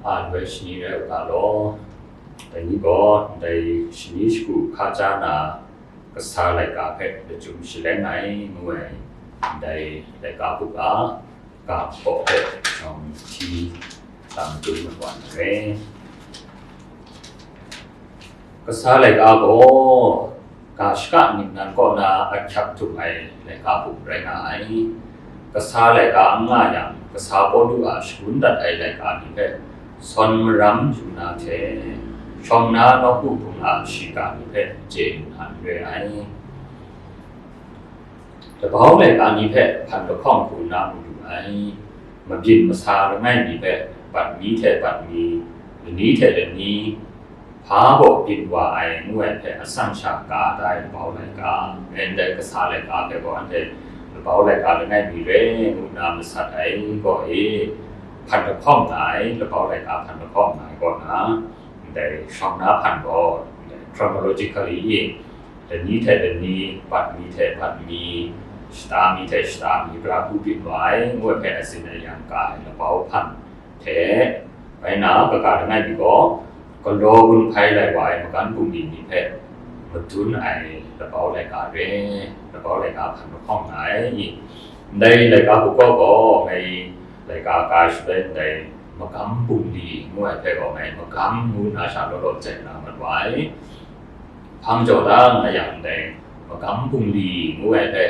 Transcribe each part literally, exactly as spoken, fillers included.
A, ndai shani rai u ga law, dai ni gaw ndai shani shagu hkaja na kasa laika hpe lachyum shaleng ai ngu ai ndai laika hku ga, ga hpaw hpe shawng hti tam dum mat wa na re. Kasa laika gaw ga shaka ningnan kaw na ahkyak htum ai laika hku rai nga ai. Kasa laika n nga yang, kasa Pawlu a shagun dat ai laika ni hpe sawn maram yu na hte, shawng na nawku hpung a shiga ni hpe chye yu na n re ai. Labau laika ni hpe hpan lahkawng hku na mu lu ai. Mabyin masa langai mi hpe bat mi hte bat mi, lani hte lani, hpa gaw byin wa ai ngu ai hpe atsam sha ka da ai labau laika, ndai kasa laika hpe gaw anhte labau laika langai mi re ngu nna masat ai gaw e, hpan lahkawng nga ai, labau laika hpan lahkawng nga ai kaw na, ndai shawng na hpan gaw, ndai chronologically e, lani hte lani, bat mi hte bat mi, shata mi hte shata mi, pra hku byin wa ai ngu ai hpe atsin ai yang ka ai labau hpan hte, bai na kaga langai mi gaw, galaw gun hpai lai wa ai magam bungli ni hpe madun ai labau laika re, labau laika hpan lahkawng nga ai. Ndai laika hku gaw gaw, ngai laika ka shaloi ndai magam bungli ngu ai hpe gaw ngai magam ngu nna sha law law chye na mat wa ai. Hpang jaw da nga yang dai magam bungli ngu ai hpe,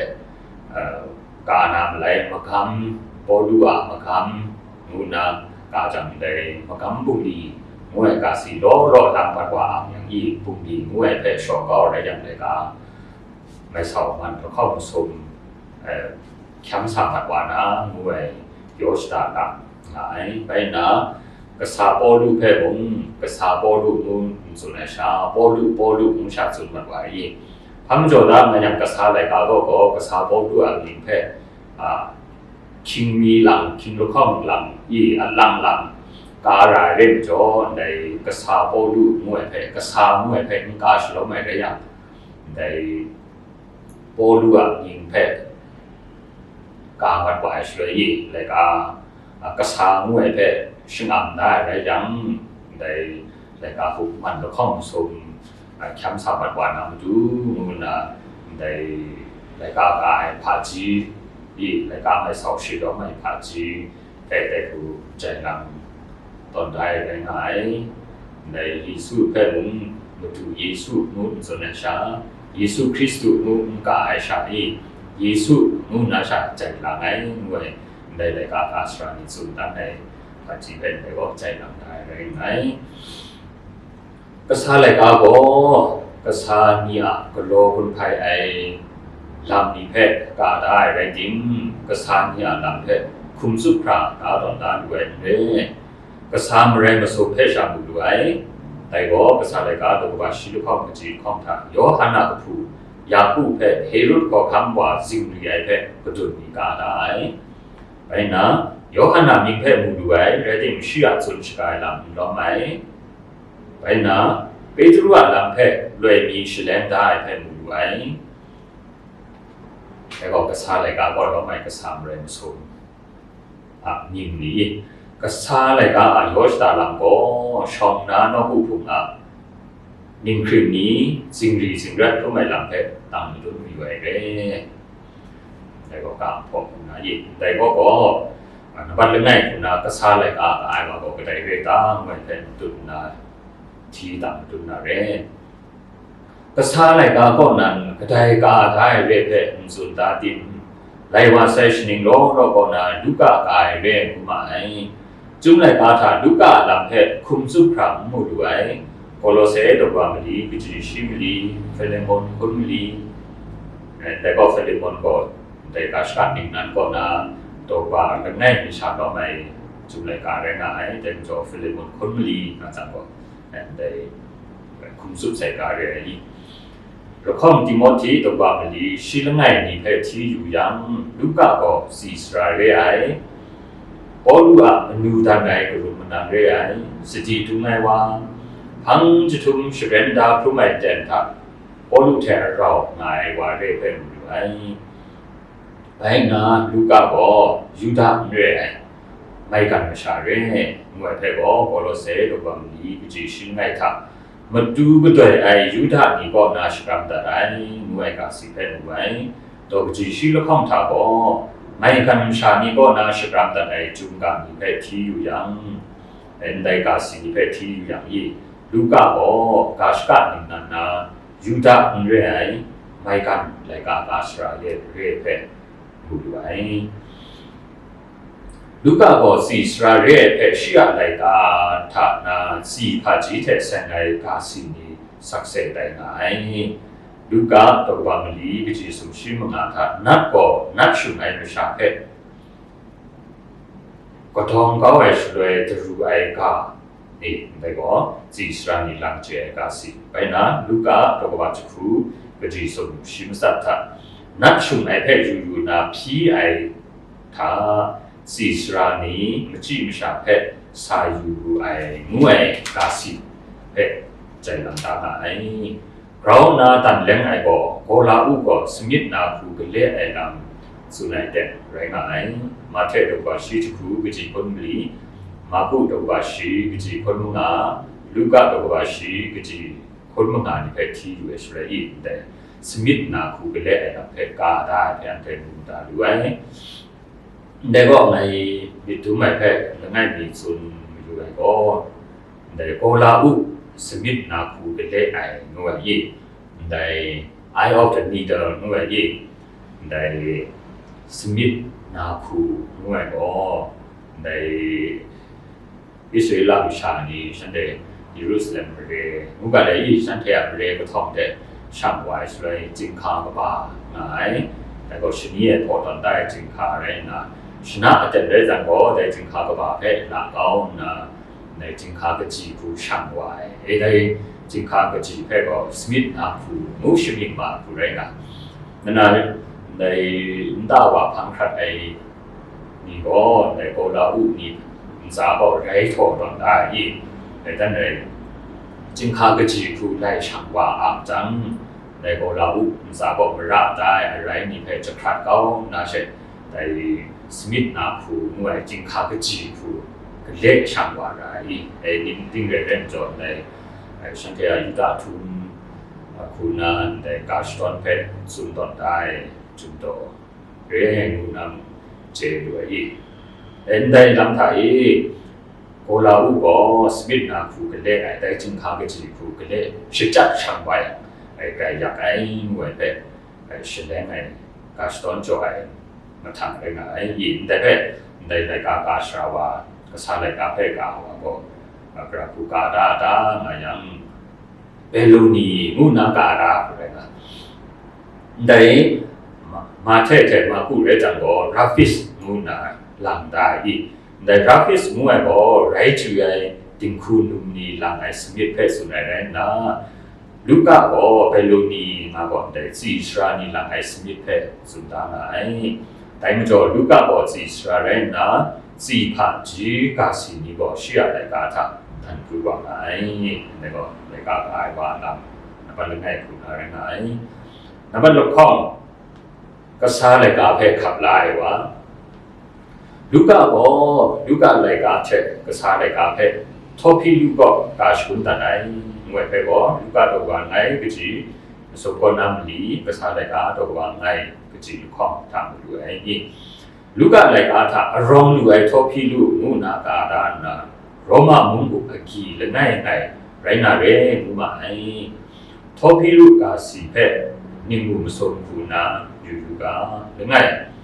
eh, ka na malai, magam, Pawlu a magam ngu nna ka jang dai magam bungli ngu ai ka si law law lang mat wa ang yang i, bungli ngu ai hpe shaw kau rai yang dai ka, mai sau man lahkawng masum, eh, hkyam sa mat wa na ngu ai yaw shada ga nga ai. Bai nna, kasa Pawlu hpe mung, kasa Pawlu ngu n tsun ai sha, Pawlu, Pawlu ngu sha tsun mat wa ai. Hpang jaw da nga yang, kasa laika gaw gaw, kasa Pawlu a mying hpe, a, hkying mi lang, hkying lahkawng lang, i, a lang lang, ka ra ai rai majaw, ndai kasa Pawlu ngu ai hpe, kasa ngu ai hpe n ka shalawm ai rai yang, ndai Pawlu a mying hpe ka mat wa ai shaloi i, laika, a, kasa ngu ai hpe shangam da ai rai yang, ndai laika hku man lahkawng masum, a, hkyam sa mat wa na matu ngu nna, ndai laika ka ai hpaji i, laika mai sau shi lawm ai hpaji, dai dai hku jai lang tawn da ai rai nga ai. Ndai Yesu hpe mung, Madu Yesu ngu n tsun ai sha, Yesu Hkristu ngu n ka ai sha ni, Yesu ngu nna sha jai lang ai ngu ai, ndai laika ka sara ni tsun dan ai hpaji hpe ndai gaw jai lang da ai rai nga ai. Kasa laika gaw kasa ni a galaw gun hpai ai lam ni hpe ka da ai rai tim, kasa ni a lam hpe hkum tsup hkra ka tawn da lu ai n re. Kasa marai masum hpe sha mu lu ai. Dai gaw kasa laika daw kaba shi lahkawng kaji lahkawng hta Yawhan a kahpu Yaku hpe Herod hkawhkam wa zingri ai hpe kadun mi ka da ai. Bai nna, Yawhan a mying hpe mu lu ai, rai timung, shi a tsun shaga ai lam n lawm ai. Bai nna, Petru a lam hpe loi mi shaleng da ai hpe mu lu ai. Dai gaw kasa laika gaw lawm ai kasa marai masum a mying ni, kasa laika a yaw shada lam gaw, shawng nna nawku hpung a ninghkring ni, zingri zingrat hkrum ai lam hpe tang madun mayu ai re. Dai gaw ka hpaw hku na i, dai gaw gaw, a, nambat langai hku na kasa laika ka ai wa gaw kadai re ta, ngu ai hpe n tut nna, hti tang madun na re. Kasa laika kaw nan kadai ka da ai re hpe n tsun ta tim? Lai wa sai, shaning law law kaw na Luka ka ai re ngu ma ai. Chyum laika hta Luka a lam hpe hkum tsup hkra n mu lu ai. Kolose daw wa mali, kaji shi mali, Filemon hkun mali, eh, dai gaw Filemon gaw dai ga shaka ningnan kaw na daw wa langai mi sha lawm ai chyum laika rai nga ai. Dai majaw Filemon hkun mali nga tsang gaw, eh, dai hkum tsup sai ga re ai ni. Lahkawng Timohti daw wa mali shi langai ni hpe hti yu yang, Luka gaw tsi sara re ai, Pawlu a manu dan ai karum manang re ai, sadi dung ai wa, hpang jahtum sharen da hkrum ai ten hta Pawlu hte a rau nga ai wa re hpe mu lu ai. Bai nna, Luka gaw Yuda n re ai, maigan masha re, ngu ai hpe gaw, Kolose daw kaba mali kaji shi langai hta, matu gadoi ai Yuda ni kaw na shakram dat ai, ngu ai ga si hpe mu ai. Daw kaji shi lahkawng hta gaw, maigan masha ni kaw na shakram dat ai chyum ga ni hpe hti yu yang, ndai ga si ni hpe hti yu yang i, Luka gaw ga shaka ningnan na Yuda n re ai, maigan laika ga sara re hpe mu lu ai. Luka gaw tsi sara re ai hpe shi a laika hta na tsi hpaji hte seng ai ga si ni sakse tai nga ai. Luka daw kaba mali kaji sumshi manga hta nat gaw nat shung ai masha hpe kadawng kau ai shaloi daru ai ga ni, ndai gaw tsi sara ni lang chye ai ga si. Bai na, Luka daw kaba jahku kaji sumshi matsat hta, nat shung ai hpe yu yu na hpyi ai hta, tsi sara ni machyi masha hpe sa yu ru ai, ngu ai ga si hpe jai lam da nga ai. Grau nna dan leng ai gaw, Kola-u gaw samyit na hku gale ai lam tsun ai ten rai nga ai. Mahte daw kaba shi jahku kaji hkun mali, Marku daw kaba shi kaji hkun manga, Luka daw kaba shi kaji hkun manga ni hpe hti yu ai shaloi i, ndai samyit na hku gale ai lam hpe ka da ai hpe anhte mu da lu ai. Ndai gaw ngai myit dum ai hpe langai mi tsun mayu ai gaw, ndai Kola-u samyit na hku gale ai ngu ai i, ndai Eye of the Needle ngu ai i, ndai samyit na hku ngu ai gaw, ndai Israela masha ni shanhte Yerusalem mare, ngu ga ai i, shanhte a mare kahtawng hte shang wa ai shaloi, chyinghka kaba nga ai. Dai gaw shani e hpaw tawn da ai chyinghka rai nna, shana aten rai zang gaw, dai chyinghka kaba hpe la kau nna, dai chyinghka kaji hku shang wa ai. E dai chyinghka kaji hpe gaw samyit na hku ngu shamying ma hku rai nga, nna dai nta wa hpang hkrat ai ni gaw, dai Kola-u ni ntsa gaw rai htaw tawn da ai i, dai dan rai, chyinghka kaji hku lai shang wa ang jang, dai Kola-u ntsa gaw mara da ai arai ni hpe jahkrat kau nna she, dai samyit na hku ngu ai chyinghka kaji hku gale shang wa ra ai i, dai ning ting rai rai majaw, dai, dai shanhte a Yuda htum, a hku na ndai ga shadawn hpe tsun tawn da ai, chyum daw re ai ngu na mung chye lu ai i. Ndai lam hta i, Kola-u gaw samyit na hku gale ai, dai chyinghka kaji hku gale shachyat shang wa yang, ai, grai yak ai ngu ai hpe, ai, shaleng ai, ga shadawn jaw ai mahtang rai nga ai i, ndai hpe, ndai laika ga sara wa, kasa laika hpe ga wa gaw, a, gara hku ga da da nga yang, Beloni ngu nna ga da hku rai nga. Ndai Ma-, Mahte hte Marku rai jang gaw, Raphis ngu nna lang da ai i, ndai Raphis ngu ai gaw rai chyu ai dinghku num ni lang ai samyit hpe tsun ai rai nna, Luka gaw Beloni nga gaw ndai tsi sara ni lang ai samyit hpe tsun da nga ai. Dai majaw, Luka gaw tsi sara rai nna, tsi hpaji ga si ni gaw shi a laika hta dan pru wa nga ai. Ndai gaw, laika ka ai wa a lam, nambat langai hku na rai nga ai. Nambat lahkawng, kasa laika hpe hkap la ai wa. Luka gaw, Luka laika hte kasa laika hpe Htawhpilu kaw ga shagun dat ai, ngu ai hpe gaw, Luka daw kaba langai kaji, masum kaw na mali, kasa laika daw kaba langai kaji lahkawng hta mu lu ai ni. Luka laika hta arawng lu ai Htawhpilu ngu nna ka da nna, Roma mung up agyi langai ngai rai na re, ngu ma ai. Htawhpilu ga si hpe ningmu masum hku nna yu yu ga, langai.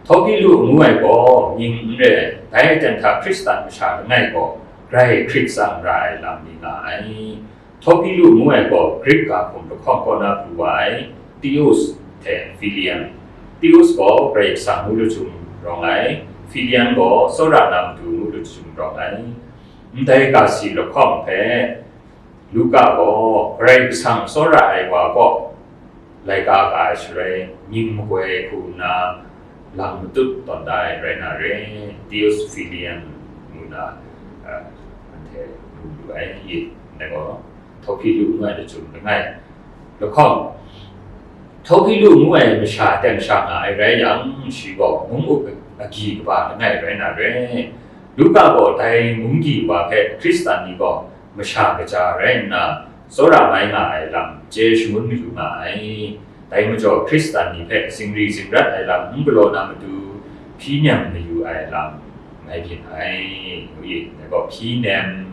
Htawhpilu ngu ai gaw mying n re, dai aten hta Hkristan masha langai gaw grai hkrit tsang ra ai lam ni nga ai. Htawhpilu ngu ai gaw Grik ga hkum lahkawng kaw na pru wa ai, Theos hte Filian. Theos gaw Karai Kasang ngu lachyum rawng ai, Filian gaw tsawra na matu ngu lachyum rawng ai. Ndai ga si lahkawng hpe Luka gaw Karai Kasang tsawra ai wa kaw laika ka ai shaloi, mying makoi hku nna lang matut tawn da ai rai na re, Theos Filian ngu nna, eh, anhte mu lu ai, i, ndai gaw, Htawhpilu ngu ai lachyum langai lahkawng, Htawhpilu ngu ai masha teng sha nga ai rai yang, shi gaw mung up agyi kaba langai rai na re. Luka gaw dai munggyi wa hpe Hkristan ni gaw masha kaja rai nna, tsawra mai nga ai lam chye shangun mayu nga ai. Dai majaw Hkristan ni hpe zingri zingrat ai lam n galaw na matu, hpyi nem mayu ai lam mai byin ai, ngu i, dai gaw hpyi nem,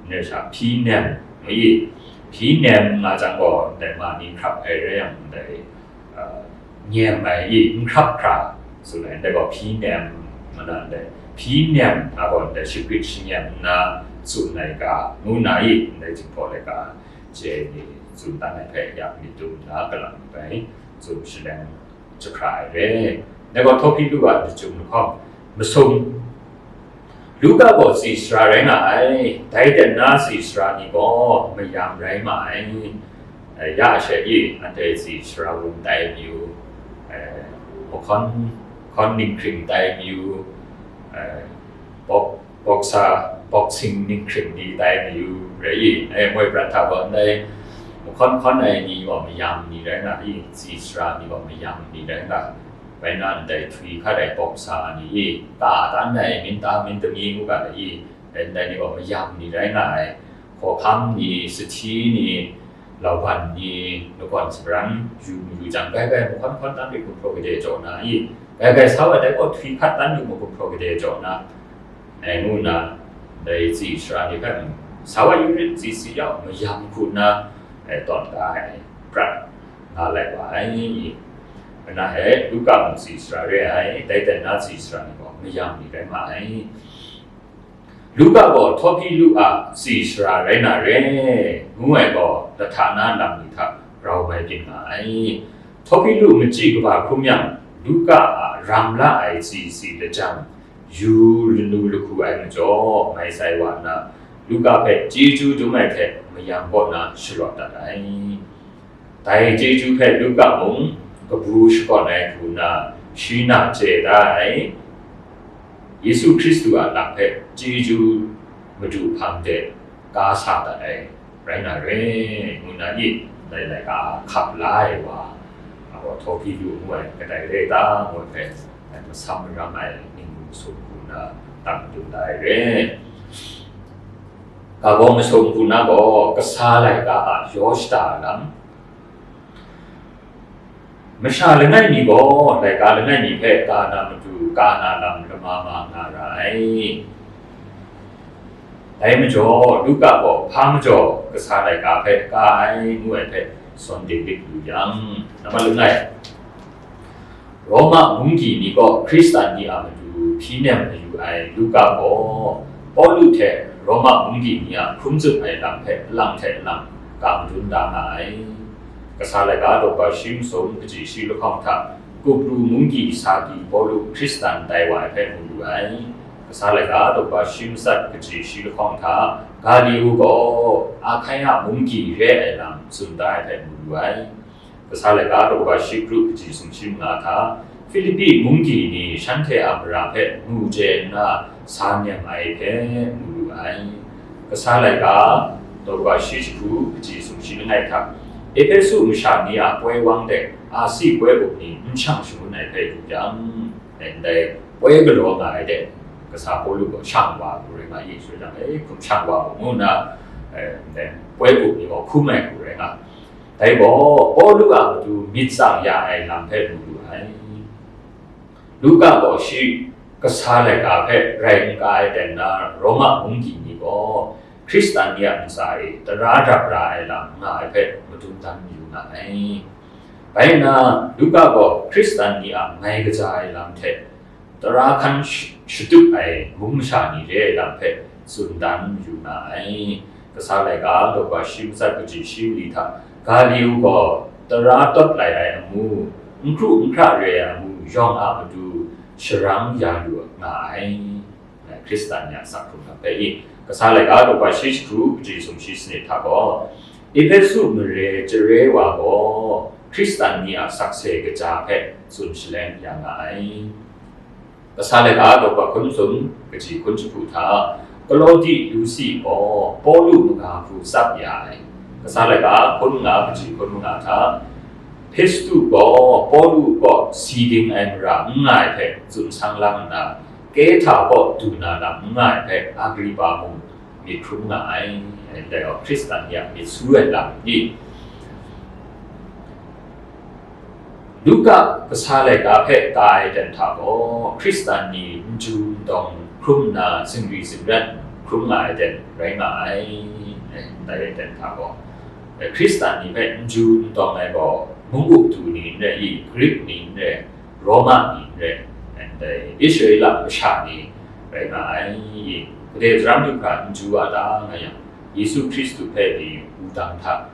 ndai sha hpyi nem, ngu i, hpyi nem nga jang gaw, ndai ma ni hkrap ai rai yang, ndai, uh, nem ai i, n hkrap hkra, tsun ai, ndai gaw hpyi nem, mana ndai, hpyi nem nga gaw, ndai shagrit shanyem nna tsun ai ga, ngu na i, ndai Jinghpaw laika chye ni tsun dan ai hpe yak myit dum nna kalang bai tsun shaleng jahkra ai re. Dai gaw Htawhpyi Luka a lachyum lahkawng masum, Luka gaw tsi sara rai nga ai, dai ten na tsi sara ni gaw mayam rai ma ai. Eh, ya she i, anhte tsi sara wun tai mayu, eh, mahkawn, hkawn ninghkring tai mayu, eh, bawk, bawksa, boxing ninghkring ni tai mayu rai i, eh, moi prat hta gaw ndai mahkawn hkawn ai ni gaw mayam ni rai nga i, tsi sara ni gaw mayam ni rai nga. Bai nna ndai htwi hkat ai bawksa ni i, ta dan ai, min ta min dami ngu ga ai i, dai ndai ni gaw mayam ni rai nga ai. Hkawhkam ni, sahti ni, lauban ni, lagawn sabrang yu mayu jang, gaigai mahkawn hkawn dan myit gumhpraw gade jaw na i, gaigai sa wa dai gaw htwi hkat dan myit gumhpraw gade jaw na, ai ngu nna, dai tsi sara ni hpe, sa wa yu rit, tsi si yau, mayam hku nna, ai, tawn da ai, prat nga lai wa ai. Ana he Luka mung tsi sara re ai, dai ten na tsi sara ni gaw mayam ni rai ma ai. Luka gaw Htawhpyi Lu a tsi sara rai na re, ngu ai gaw, lahta na lam ni hta grau mai byin nga ai. Htawhpyi Lu machyi kaba hkrum yang, Luka a ram la ai tsi si lajang, yu lanu lahku ai majaw, mai sai wa nna, Luka hpe chyeju dum ai hte mayam kaw na sharawt dat ai. Dai chyeju hpe Luka mung kabu shakawn ai hku nna, shi na chye da ai. Yesu Hkristu a lam hpe chyeju Madu hpang de ka sa dat ai rai na re, ngu na i, dai laika hkap la ai wa, a gaw Htawhpyi Lu ngu ai, kadai re ta, ngu ai hpe, dai masam maram ai ning masum hku nna, dang dum da ai re. Ka gaw masum hku na gaw, kasa laika a yaw shada ai lam, masha langai mi gaw, laika langai mi hpe ka na matu, ka na lam lama ma nga ra ai. Dai majaw, Luka gaw hpa majaw kasa laika hpe ka ai, ngu ai hpe, sawn de lit lu yang, nambat langai, Roma munggyi ni gaw Hkristan ni a matu hpyi nem mayu ai Luka gaw, Pawlu hte Roma munggyi ni a hkrum tsun ai lam hpe lang hte lang ka madun da nga ai. Kasa laika daw shi masum kaji shi lahkawng hta, Kupru munggyi sa pyi Pawlu Hkristan tai wa ai hpe mu lu ai. Kasa laika daw shi matsat kaji shi lahkawng hta, Galio gaw Ahkaia munggyi re ai lam tsun da ai hpe mu lu ai. Kasa laika daw shi kru kaji sumshi manga hta, Filipi munggyi ni shanhte a mara hpe mu chye nna sa nem ai hpe mu lu ai. Kasa laika daw shi jahku kaji sumshi langai hta, Ehpesu masha ni a poi wang de Asi poi up ni n shang shangun ai hpe yu yang, ndai poi galaw nga ai de, kasa Pawlu gaw shang wa mu rai nga i, shaloi jang, e, hkum shang wa mu ngu nna, e, ndai poi up ni gaw hkum ai hku rai nga. Dai gaw, Pawlu a matu myit tsang ya ai lam hpe mu lu ai. Luka gaw shi kasa laika hpe rai n ka ai ten na Roma munggyi ni gaw, Hkristan ni a ntsa e tara dap ra ai lam nga ai hpe madun dan yu nga ai. Bai nna, Luka gaw Hkristan ni a mai kaja ai lam hte, tara hkan sh-, shatup ai mung masha ni re ai lam hpe tsun dan yu nga ai. Kasa laika daw shi matsat kaji shi mali hta, Galio gaw tara tawt lai ai amu, n hkru n hkra re ai amu yawng a matu sharang ya lu nga ai. Hkristan ni a sak hkrung lam hpe i, kasa laika daw shi jahku kaji sumshi sanit hta gaw, Ehpesu mare chare wa gaw Hkristan ni a sakse kaja hpe tsun shaleng ya nga ai. Kasa laika daw hkun masum kaji hkun jahku hta, Klaudi Lusi gaw Pawlu manga hku tsap ya ai. Kasa laika hkun manga kaji hkun manga hta, Festu gaw Pawlu kaw si ding ai mara n nga ai hpe tsun sang lang nna, Kehta kaw du na lam n nga ai hpe Agripa mung myit hkrum nga ai. Ndai gaw Hkristan ni a myit su ai lam ni, Luka kasa laika hpe ka ai ten hta gaw, Hkristan ni n ju n dawng hkrum nna zingri zingrat hkrum nga ai ten rai nga ai. Ndai ten hta gaw, Hkristan ni hpe n ju n dawng ai gaw, mung up du ni n rai i, Grik ni n rai, Roma ni n rai, ndai Israela masha ni rai nga ai. Gade daram du hkra n ju wa ta nga yang, Yesu Hkristu hpe pyi wudang hta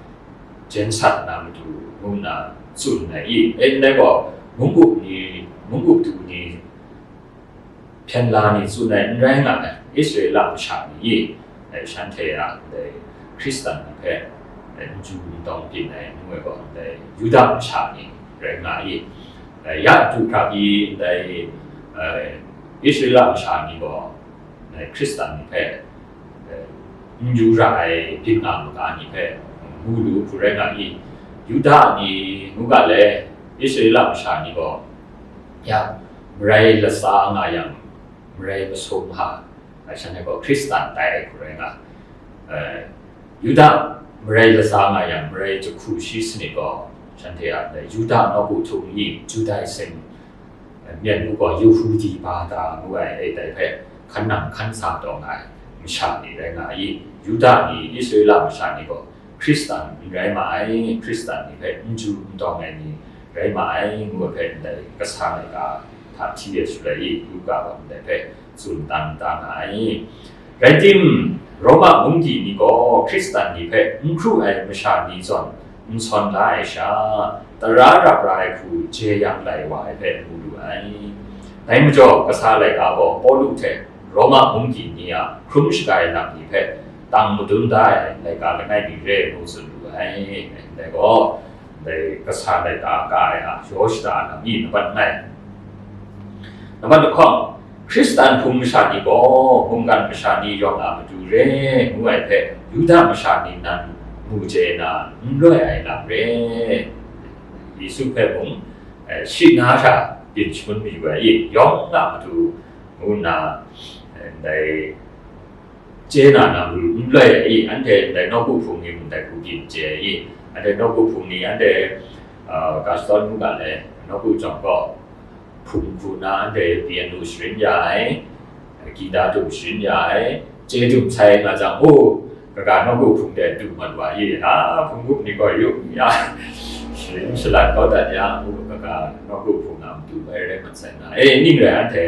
jen sat na matu ngu nna tsun ai i, e ndai gaw, mung up ni, mung up du ni hpyen la ni tsun ai n rai nga ai, Israela masha ni i, e, shanhte a ndai Hkristan ni hpe, e, n ju n dawng byin ai ngu ai gaw, ndai Yuda masha ni rai nga i, e, ya du hkra pyi ndai, e, Israela masha ni gaw, e, Hkristan ni hpe, e, n yu ra ai byin nga maga ni hpe mu lu hku rai nga i, Yuda ni ngu ga le, Israela masha ni gaw, ya, marai latsa nga yang, marai masum ha, a, shanhte gaw Hkristan tai ai hku rai nga. E, Yuda marai latsa nga yang, marai jahku shi sanit gaw, shanhte a ndai Yuda nawku htung i, Judaism, myen u gaw Yahudi bada ngu ai, e, dai hpe hkan nang hkan sa taw nga ai masha ni rai nga i, Yuda ni, Israela masha ni gaw Hkristan n rai ma ai, Hkristan ni hpe n ju n dawng ai ni rai ma ai, ngu ai hpe ndai kasa laika hta hti e shaloi i, Luka gaw ndai hpe tsun dan da nga ai. Rai tim, Roma munggyi ni gaw Hkristan ni hpe n hkru ai masha ni zawn n sawn la ai sha, tara rap ra ai hku jeyang lai wa ai hpe mu lu ai. Dai majaw, kasa laika gaw Pawlu hte Roma munggyi ni a hkrum shaga ai lam ni hpe tang madun da ai laika langai mi re ngu tsun lu ai. Ndai gaw, ndai kasa laika ka ai a, shaw shada ai lam ni laban ngai. Laban lahkawng, Hkristan hpung masha ni gaw mungkan masha ni yawng a matu re ngu ai hpe, Yuda masha ni nan mu chye na n loi ai lam re. Yesu hpe mung, eh, shi na hta byin shangun mayu ai i, yawng a matu ngu nna, eh, ndai chye na na matu n loi ai i, anhte ndai nawku hpung ni mung dai hku byin chye ai i, anhte nawku hpung ni anhte, ah, ga shadawn ngu ga le, nawku jawng gaw hpung hku na anhte piano sharin ya ai, gita dum sharin ya ai, chye dum sai nga jang, o, kaga nawku hpung de du mat wa i, a, hpung gup ni gaw yu ya, sharin shalat kau dat ya, u, kaga nawku hpung a matu bai rai mat sai nga, e, ning rai anhte,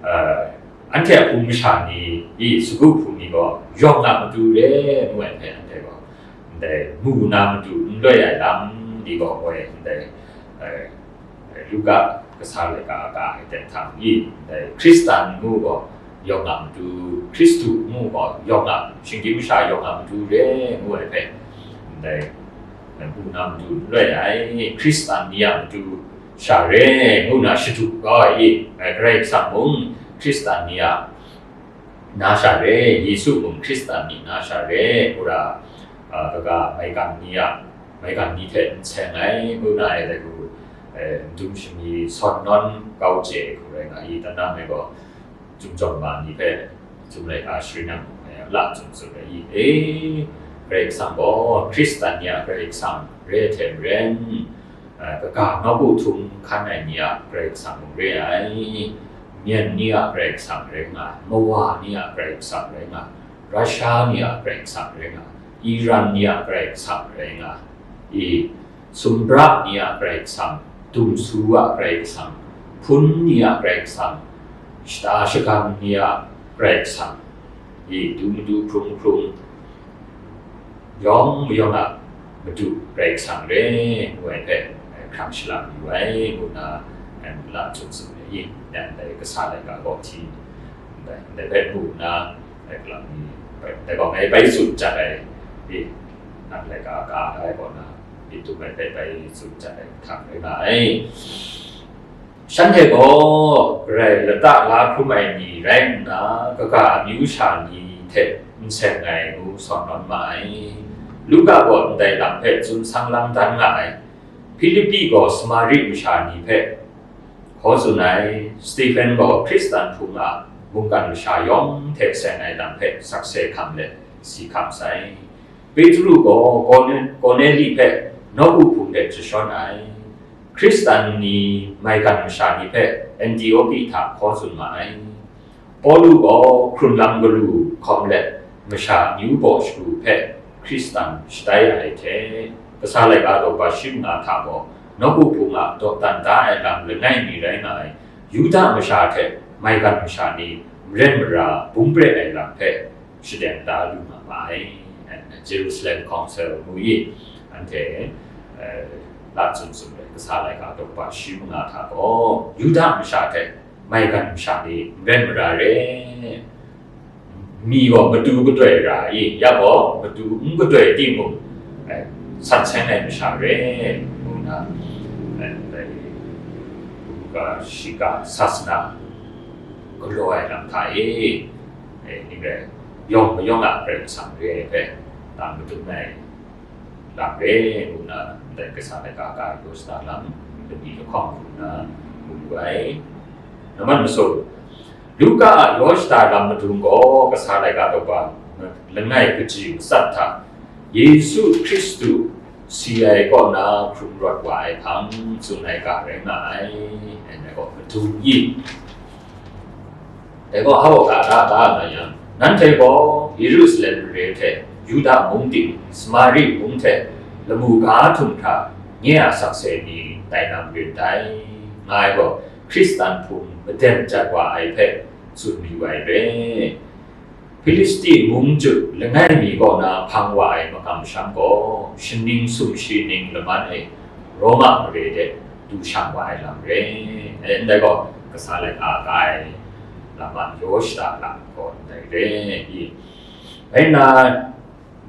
eh, anhte a hpung masha ni i, sagu hpung ni gaw yawng a matu re ngu ai hpe anhte gaw, ndai mu na matu n loi ai lam ni gaw moi, ndai, eh, Luka kasa laika ka ai ten hta i, ndai Hkristan ngu gaw yawng a matu, Hkristu ngu gaw yawng a, shinggyim masha yawng a matu re ngu ai hpe, ndai, eh, mu na matu n loi ai, Hkristan ni a matu sha re ngu na shadu kau ai i, eh, Karai Kasang mung Hkristan ni a na sha re, Yesu mung Hkristan ni na sha re, hkura, a, kaga maigan ni a, maigan ni hte n seng ai, ngu na ai dai hku, e, ndum shami sawn nawn kau chye ai hku rai nga i, dan na me gaw, Chyum Chyawm Ma ni hpe, Chyum Laika Sharin Yang mung e, la tsun tsun ai i, e, Karai Kasang gaw Hkristan ni a Karai Kasang re hte maren, eh, kaga nawku htum hkan ai ni a Karai Kasang mung re ai, myen ni a Karai Kasang rai nga, mawa ni a Karai Kasang rai nga, Russia ni a Karai Kasang rai nga, Iran ni a Karai Kasang rai nga, i, sumbra ni a Karai Kasang, dumsu a Karai Kasang, hpun ni a Karai Kasang, shata shagam ni a Karai Kasang, i, du madu hkrum hkrum, yawng mayawng a Madu Karai Kasang re ngu ai hpe, eh, hkrang shalang yu ai ngu nna, eh, ngu la tsun tsun ai i, ndai kasa laika gaw hti, ndai, ndai hpe mu nna, eh, galam ni, ndai gaw ngai bai tsun jat ai i, nang laika ka ai kaw na, myit dum ai hpe bai tsun jat ai hkang rai nga ai. Shanhte gaw Karai lata la hkrum ai ni rai nna, kaga amyu sha ni hte n seng ai ngu sawn nawn ma ai. Luka gaw ndai lam hpe tsun sang lang dan nga ai. Hpilipi gaw Samari masha ni hpe hkaw tsun ai, Stehpan gaw Hkristan hpung a mungkan masha yawng hte seng ai lam hpe sakse hkam let si hkam sai. Petru gaw Korne-, Korneli hpe nawku hpung de jashawn ai. Hkristan ni maigan masha ni hpe Antioki hta hkaw tsun ma ai. Pawlu gaw hkrunlam galu hkawm let masha amyu baw shagu hpe Hkristan shatai ai hte, Kasa Laika daw shi manga hta gaw nawku hpung a dawdan da ai lam langai mi rai nga ai Yuda masha hte maigan masha ni maren mara bung pre ai lam hpe shadeng da lu nga ma ai. Jerusalem Council ngu i, anhte, eh, la tsun tsun ai Kasa Laika daw shi manga hta gaw Yuda masha hte maigan masha ni maren mara re, mi gaw matu gadoi ra i, ya gaw matu n gadoi timung, eh, san seng ai masha re, ngu nna, eh, dai, ga, shiga, sasana galaw ai lam hta e, eh, ning rai, yawng mayawng a Karai Kasang re ai hpe, ta madun ai lam re, ngu nna, ndai Kasa Laika ka ai yaw shada lam, lami lahkawng hku nna, mu lu ai. Namman masum, Luka a yaw shada lam madung gaw, Kasa Laika daw langai kaji matsat hta, Yesu Hkristu si ai kaw na hkrung rawt wa ai hpang tsun ai ga rai nga ai, ngai gaw madung i. Dai gaw hau ga da da nga yang, nanhte gaw Yerusalem mare hte Yuda mung ting, Samari mung hte lamu ga htum hta nye a sakse ni tai na marin dai, nga ai gaw, Hkristan hpung maden jat wa ai hpe tsun mayu ai re. Hpilisti mung jut langai mi kaw na hpang wa ai makam masham gaw, shaning sumshi ning laman e Roma mare de du shang wa ai lam re. E, ndai gaw, Kasa Laika ka ai lam a yaw shada lam gaw ndai re i. Bai nna,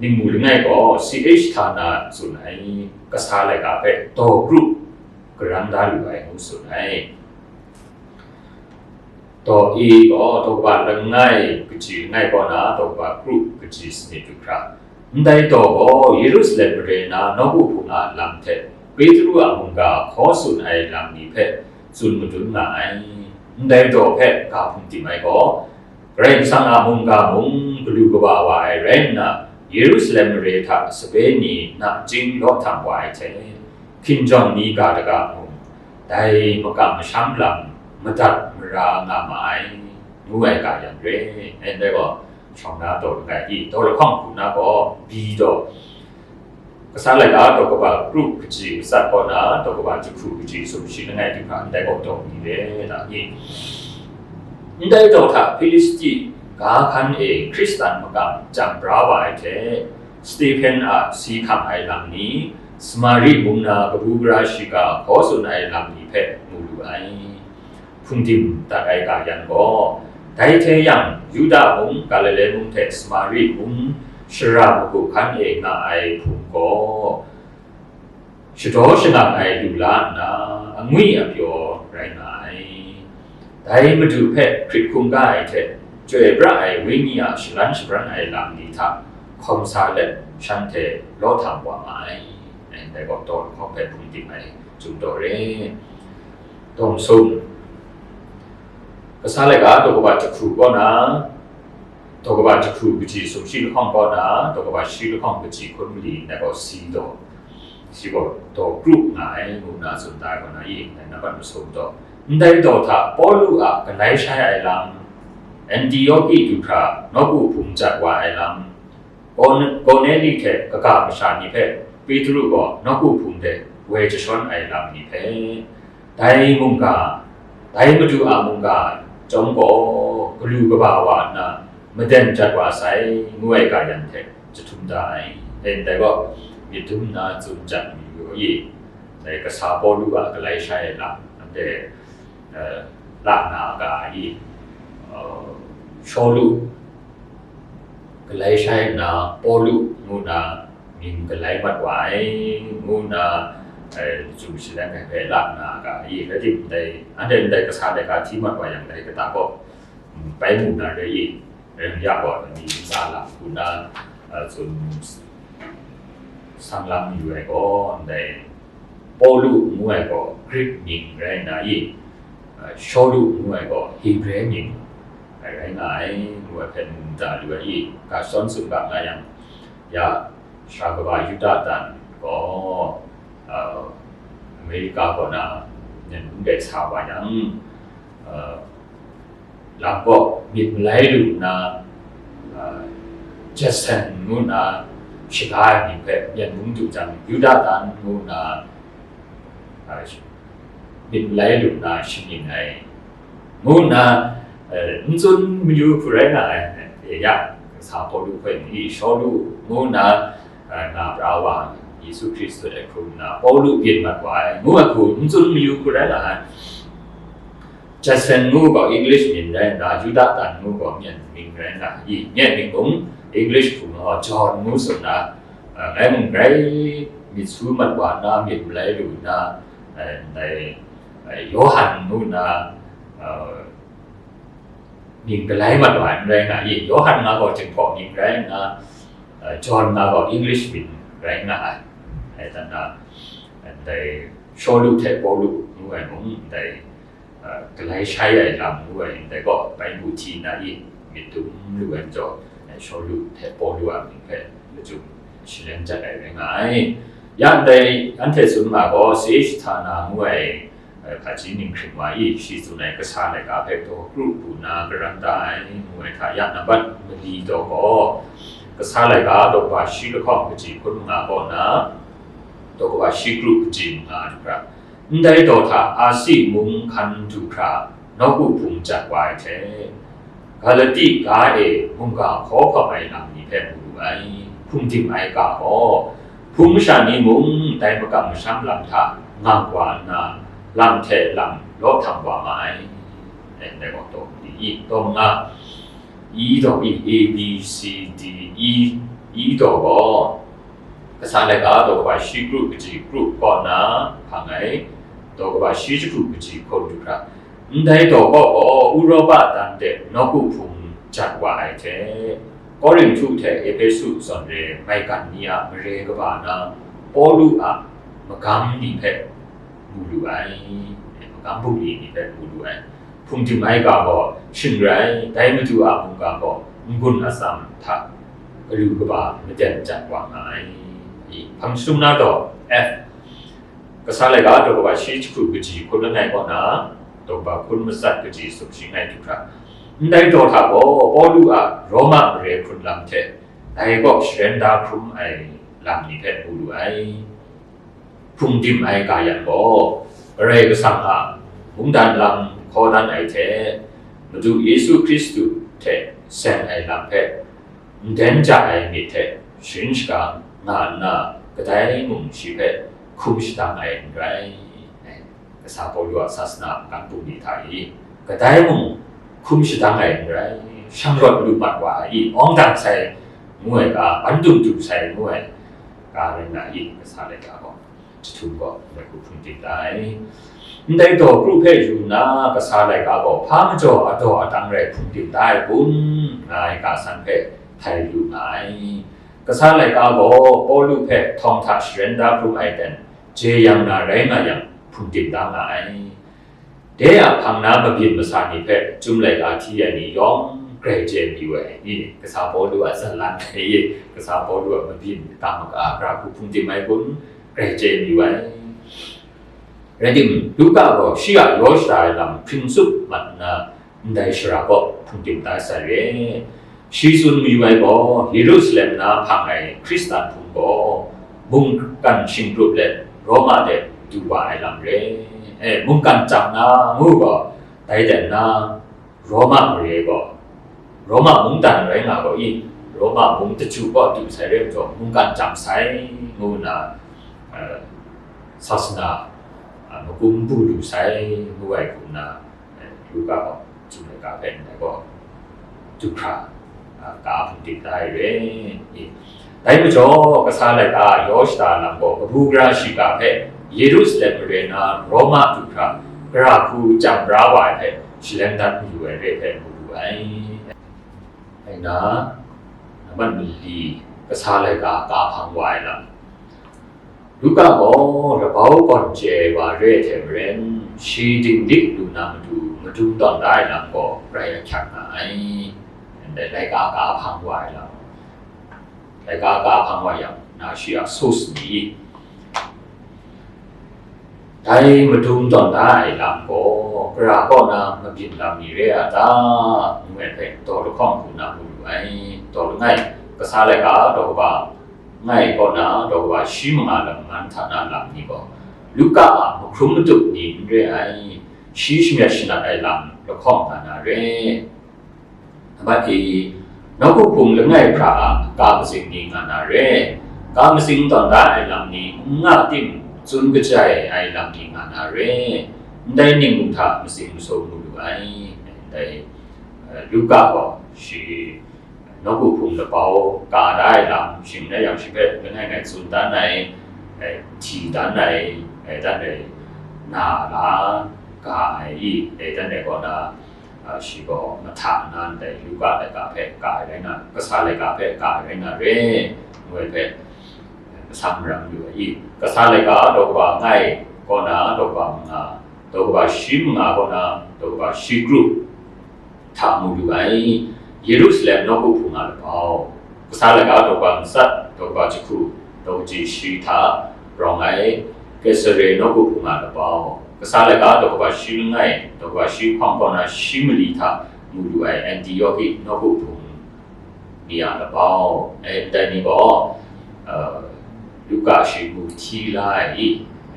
ningmu langai gaw, C H Htana tsun ai, Kasa Laika hpe daw kru karang da lu ai ngu tsun ai. Daw e gaw, daw kaba langai kaji langai kaw na, daw kaba kru kaji sanit du hkra. Ndai daw gaw, Yerusalem mare na nawku hpung a lam hte Petru a mungga hkaw tsun ai lam ni hpe tsun madun nga ai. Ndai daw hpe ga hpung tim ai gaw, Karai Kasang a mungga mung galu kaba wa ai rai nna, Yerusalem mare hta sape ni nachying law htam wa ai hte, hkinjawng ni ga daga mung, dai makam masham lam madat mara nga ma ai, ngu ai ga yang re. Ndai gaw, shawng na daw langai i, daw lahkawng hku na gaw, bi daw, Kasa Laika daw kaba kru kaji matsat kaw na, daw kaba jahku kaji sumshi langai du hkra ndai gaw daw ni re na i. Ndai daw hta Hpilisti ga hkan e Hkristan makam jam bra wa ai hte, Stehpan a si hkam ai lam ni, Samari mung na kabu gara shiga hkaw tsun ai lam ni hpe mu lu ai. Hpungdim dat ai ga yan gaw, dai hte yang Yuda mung, Galile mung hte Samari mung, shara magu hkan e nga ai hpung gaw, shadaw shangang ai lu la nna, angwi apyaw rai nga ai. Dai Madu hpe hkrit hkungga ai hte, chyoi pra ai Wenyi a shalan shabran ai lam ni hta hkawm sa let, shanhte law htam wa ma ai. Dai gaw daw lahkawng hpe hpungdim ai chyum daw re. Daw masum, Kasa Laika daw kaba jahku kaw na, daw kaba jahku kaji sumshi lahkawng kaw na, daw kaba shi lahkawng kaji hkun mali ndai gaw si daw, shi gaw daw kru nga ai, ngu nna tsun da ai kaw na i, dai nambat masum daw, ndai daw hta Pawlu a galai shai ai lam, Antioki du hkra nawku hpung jat wa ai lam, Korne-, Korneli hte kaga masha ni hpe Petru gaw nawku hpung de woi jashawn ai lam ni hpe, dai mungga, dai Madu a mungga chyawm gaw galu kaba wa nna maden jat wa sai, ngu ai ga yan hte jahtum da ai. Ndai gaw myit dum nna tsun jat mayu i, dai kasa Pawlu a galai shai ai lam, anhte, eh, la na ga i, eh, Shawlu galai shai nna, Pawlu ngu nna mying galai mat wa ai, ngu nna, eh, lachyum shaleng ai hpe la na ga i, rai timung dai, anhte ndai Kasa Laika hti mat wa yang dai kata gaw, mm, bai mu na rai i, rai yang ya gaw, ni ntsa lam hku nna, eh, tsun sang lam mayu ai gaw, ndai Pawlu ngu ai gaw Grik mying rai nna i, Shawlu ngu ai gaw Hebre mying rai nga ai, ngu ai hpe mu mada lu ai i, ga shawn tsun ga nga yang, ya, sara kaba Yuda dan gaw, Amerika kaw na Myen mung de sa wa yang, lam gaw myit malai lu nna, Jason ngu nna shaga ai mying hpe Myen mung du jang, Yuda dan ngu nna, myit malai lu nna shamying ai, ngu nna, n tsun mayu hku rai nga ai. Ya, sa Pawlu hpe i, Shawlu ngu nna, nga pra wa, Yesu Hkristu hte hkrum nna Pawlu byin mat wa ai, ngu ai hku n tsun mayu hku rai nga ai. Jason ngu gaw English mying rai nna, Yuda dan ngu gaw Myen mying rai nga i, Myen mying mung English hku gaw John ngu tsun nna, ngai mung grai myit su mat wa nna, myit malai lu nna, ndai Yohan ngu nna mying galai mat wa ai n rai nga i, Yohan nga gaw Jinghpaw mying rai nna, John nga gaw English mying rai nga ai. Dai dan na, ndai Shawlu hte Pawlu ngu ai mung, ndai galai shai ai lam ngu ai ndai gaw, Baibu hti nna i, myit dum lu ai majaw, Shawlu hte Pawlu a mying hpe lachyum shaleng jat ai rai nga ai. Ya ndai anhte tsun ma gaw, C H Tana ngu ai hpaji ning hkring wa i, shi tsun ai kasa laika hpe daw kru bu nna karan da ai, ngu ai hta ya, nambat mali daw gaw, kasa laika daw kaba shi lahkawng kaji hkun manga kaw na, daw kaba shi kru kaji manga du hkra, ndai daw hta Asi mung hkan du hkra nawku hpung jat wa ai hte, Galati ga e mungga hkaw hkawm ai lam ni hpe mu lu ai. Hpung dim ai ga gaw, hpung masha ni mung dai makam masham lam hta ngang wa nna, lam hte lam law htam wa ma ai. Dai gaw daw mali i, daw manga, i daw i, A B C D E, i daw gaw, kasa laika daw kaba shi kru kaji kru kaw na hpang ai, daw kaba shi jahku kaji hkun du hkra, ndai daw kaw gaw Uropa dan de nawku hpung jat wa ai hte, Korinhtu hte Ehpesu zawn re maigan ni a mare kaba na Pawlu a magam ni hpe mu lu ai, magam bungli ni hpe mu lu ai. Hpung dim ai ga gaw shing rai, dai Madu a mungga gaw n-gun atsam hta galu kaba maden jat wa nga ai. Hpang jahtum na daw, F, kasa laika daw kaba shi jahku kaji hkun langai kaw na, daw kaba hkun matsat kaji sumshi ngai du hkra, ndai daw hta gaw Pawlu a Roma mare hkrun lam hte dai kaw sharen da hkrum ai lam ni hpe mu lu ai. Hpung dim ai ga yan gaw, Karai Kasang a mungdan lam hkaw dan ai hte, Madu Yesu Hkristu hte seng ai lam hpe nden ja ai myit hte sharin shaga nga nna, kadai mung shi hpe hkum shadang ai n rai. Kasa Pawlu a sasana mungkan bungli hta i, kadai mung hkum shadang ai n rai, shang rawt lu mat wa ai i, awng dang sai ngu ai ga, ban dung du sai ngu ai ga rai nga i, kasa laika gaw jahtum gaw ndai hku hpung dim da ai. Ndai daw kru hpe yu nna, kasa laika gaw hpa majaw adaw adang rai hpung dim da ai kun, nga ai ga san hpe htai lu nga ai. Kasa laika gaw Pawlu hpe htawng hta sharen da hkrum ai ten jeyang na rai nga yang, hpung dim da nga ai. De a hpang na mabyin masa ni hpe Chyum laika hti ai ni yawng grai chye mayu ai. I, kasa Pawlu a zalan hpe i, kasa Pawlu a mabyin kata maka a gara hku hpung dim ai kun, grai chye mayu ai. Rai tim, Luka gaw shi a yaw shada ai lam hpring tsup mat nna, ndai shara kaw hpung dim da sai re. Shi tsun mayu ai gaw, Yerusalem na hpang ai Hkristan hpung gaw, mungkan shingrup let Roma de du wa ai lam re. E, mungkan chyam na ngu gaw, dai ten na, Roma mare gaw, Roma mungdan rai nga gaw i, Roma mung daju kaw du sai re majaw, mungkan chyam sai ngu nna, eh, sasana, eh, makum bu lu sai ngu ai hku nna, eh, Luka gaw, Chyum laika hpe ndai gaw, du hkra, ah, ka hpung dik da ai re. I, dai majaw, kasa laika yaw shada lam gaw, kabu gara shiga hpe Yerusalem mare na Roma du hkra, gara hku chyam bra wa ai hpe shalem dat mayu ai re hpe mu lu ai. Dai na, nambat mali, kasa laika ka hpang wa ai lam. Luka gaw labau gawn chye ai wa re ai hte maren, shi dinglik lu na matu madun tawn da ai lam gaw rai ahkyak nga ai. Ndai laika ka hpang wa ai lam, laika ka hpang wa yang, na shi a source ni, dai madun tawn da ai lam gaw, gara kaw na mabyin lam ni re a ta, ngu ai hpe, daw lahkawng hku na mu lu ai. Daw langai, kasa laika daw kaba langai kaw na daw kaba shi manga lam man hta na lam ni gaw, Luka a mahkrum matup ni n re ai, shi shamyet shanat ai lam lahkawng nga na re. Nbat i, nawku hpung langai hpra a ka matsing ni nga na re. Ka matsing tawn da ai lam ni n nga tim, tsun kajai ai lam ni nga na re. Ndai ning mung hta matsing masaw mu lu ai. Ndai, eh, Luka gaw shi nawku hpung labau ka da ai lam, shing rai yang shi hpe langai ngai tsun dan ai, eh, hti dan ai, eh, dan ai, na la ka ai i, eh, dan ai kaw na, ah, shi gaw mahta na ndai Luka laika hpe ka ai rai na, kasa laika hpe ka ai rai na re, ngu ai hpe, eh, masam maram yu ai i, kasa laika daw kaba langai kaw na daw kaba manga, daw kaba shi manga kaw na daw kaba shi kru hta mu lu ai. Yerusalem nawku hpung a labau, kasa laika daw kaba matsat, daw kaba jahku, daw kaji shi hta rawng ai, Kaisare nawku hpung a labau, kasa laika daw kaba shi langai, daw kaba shi hpawng kaw na shi mali hta mu lu ai, Antioki nawku hpung ni a labau, eh, ndai ni gaw, eh, Luka shi mu hti la ai i,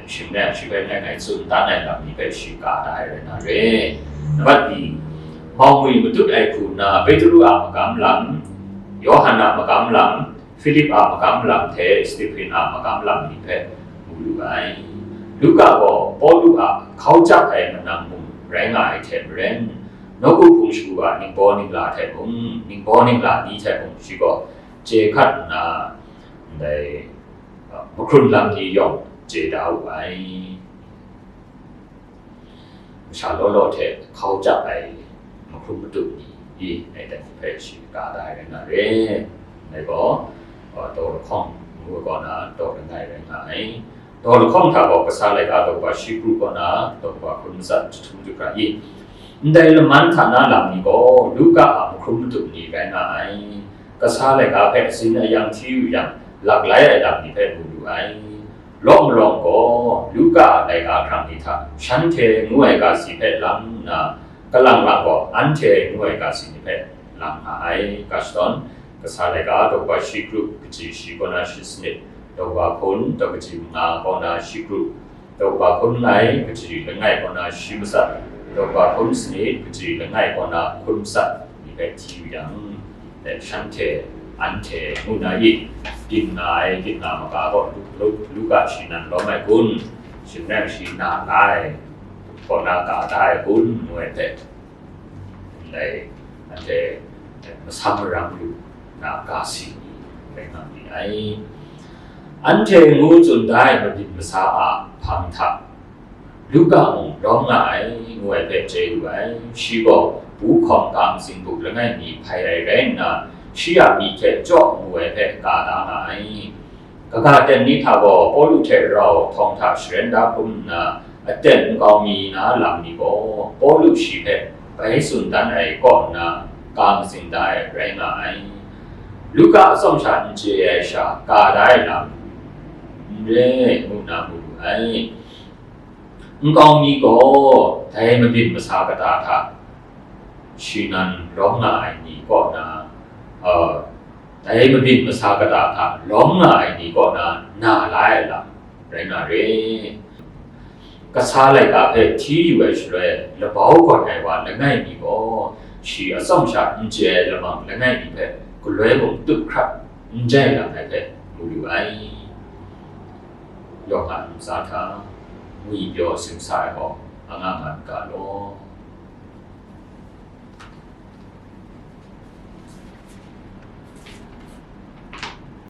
shing rai yang shi hpe ngai ngai tsun dan ai lam ni hpe shi ka da ai rai na re. Nbat ni, mau ngwi matut ai hku nna, Petru a magam lam, Yawhan a magam lam, Filip a magam lam hte Stephen a magam lam ni hpe mu lu ai. Luka gaw Pawlu a hkau chyap ai manang mung rai nga ai hte maren, nawku hpung shagu a ningbaw ningla hte mung, ningbaw ningla ni hte mung shi gaw chye hkat nna, ndai, uh, mahkrun lam ni yawng chye da wu ai. Masha law law hte hkau chyap ai mahkrun matup ni, i, dai hpe shi ka da ai rai na re. Dai gaw, uh, daw lahkawng ngu ai kaw na, daw langai rai nga ai. Daw lahkawng hta gaw kasa laika daw kaba shi kru kaw na, daw kaba hkun matsat jahtum jahkra i. Ndai laman hta na lam ni gaw Luka a mahkrun matup ni rai nga ai. Kasa laika hpe asin ayang hti yu yang, laklai ai lam ni hpe mu lu ai. Lawk malawng gaw Luka a laika hkrang ni hta shanhte ngu ai ga si hpe lang nna, kalang lang gaw anhte ngu ai ga si ni hpe lang nga ai. Ga shadawn, kasa laika daw kaba shi kru, kaji shi kaw na shi sanit, daw kaba hkun, daw kaji manga kaw na shi kru, daw kaba hkun langai, kaji langai kaw na shi matsat, daw kaba hkun sanit, kaji langai kaw na hkun matsat ni hpe hti yu yang, dai shanhte, anhte ngu na i, byin nga ai, byin nga maga gaw Lu-, Lu-, Luka shi nan lawm ai kun, shing rai shi na la ai, kaw na ka da ai kun, ngu ai hpe, ndai anhte masam maram lu na ga si ni rai nga mi ai. Anhte ngu tsun da ai mabyin masa a hpang hta, Luka mung lawm nga ai, ngu ai hpe chye lu ai. Shi gaw bu hkawm ga matsing bu langai mi hpai ai rai nna, shi a myi hte chyaw mu ai hpe ka da nga ai. Kaga ten ni hta gaw Pawlu hte rau htawng hta sharen da hkrum nna, aten nkau mi na lam ni gaw Pawlu shi hpe bai tsun dan ai kaw nna, ka matsing da ai rai nga ai. Luka atsawm sha n chye ai sha ka da ai lam n re, ngu nna mu lu ai. Nkau mi gaw dai mabyin masa kata hta shi nan lawm nga ai ni kaw na, uh, dai mabyin masa kata hta lawm nga ai ni kaw na, na la ai lam rai na re. Kasa laika hpe hti yu ai shaloi, labau gawn ai wa langai mi gaw, shi atsawm sha n chye ai lamang langai mi hpe galoi mung tup hkrap n jai lang ai hpe mu lu ai. Yawhan ntsa hta ngwi pyaw simsa ai gaw, anga nga n ga law.